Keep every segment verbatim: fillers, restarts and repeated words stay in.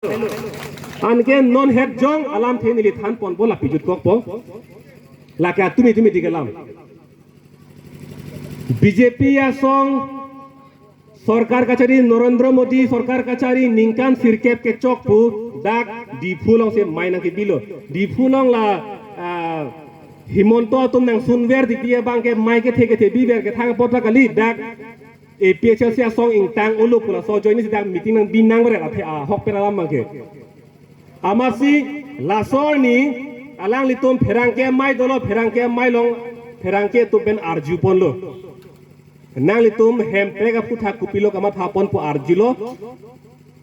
Anke non het jong alamthe neli than ponpo, la pijut kokpo. Lake atumi tumi ti ke alam. B J P asong sorkar kachari, Narendra Modi sorkar kachari ningkan sirkep kechok pu dak Diphu alongsi mei nangkebilo. Diphu along la, ah, Himanta atum nangsunver titi abang ke mei kethe kethe biver kethang apot ta kali, dak A P H L C asong ingtang olo pu laso ajoine si dak meeting nangbi nangver athe ahok pen alam abang ke. Amatsi laso arni alanglitum pherangke amei dolo, pherangke amei along pherangke atum pen arju ponlo. Nanglitum hemprek aphuthak kopilo kamatha pon pu arjulo.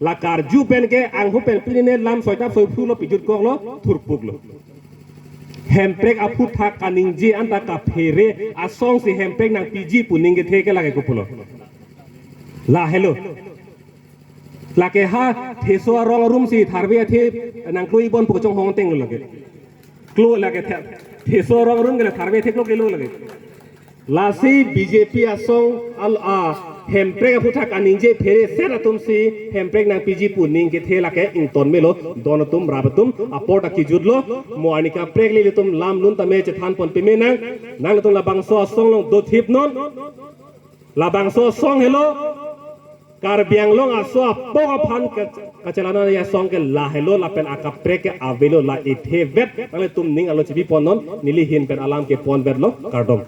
La karju pen ke angho pen pini ne lam soitap soiphru lo, pijut koklo, thurpuklo. Hemprek aphuthak kaningje anta kaphere asong si hemprek nangpiji pu ning kethe ke lake kopulo. Lahelo. Lake ha theso arong arum si tharve athe nangkloi bon pu kachonghong teng lo lake. Klo lake the-, theso arong arum ke la tharve athe klo kelo lake. Lasi B J P asong al a hemprek aphuthak kaningje phereset atum si hemprek nangpiji pu ning kethe lake ington melo, don atum rap atum apor ta kijutlo, mo arni kaprek le ilitum lam lun tame chethan pon peme nang, nanglitum labangso asong along dothip non, labangso asong helo, Karbi Anglong aso apok aphan ke-, kachelangnang asong ke lahelo lapen akaprek ke avelo, la ithe vet nanglitum ning arlo chibi pon non, neli ahin pen alam ke ponvetlo, kardom.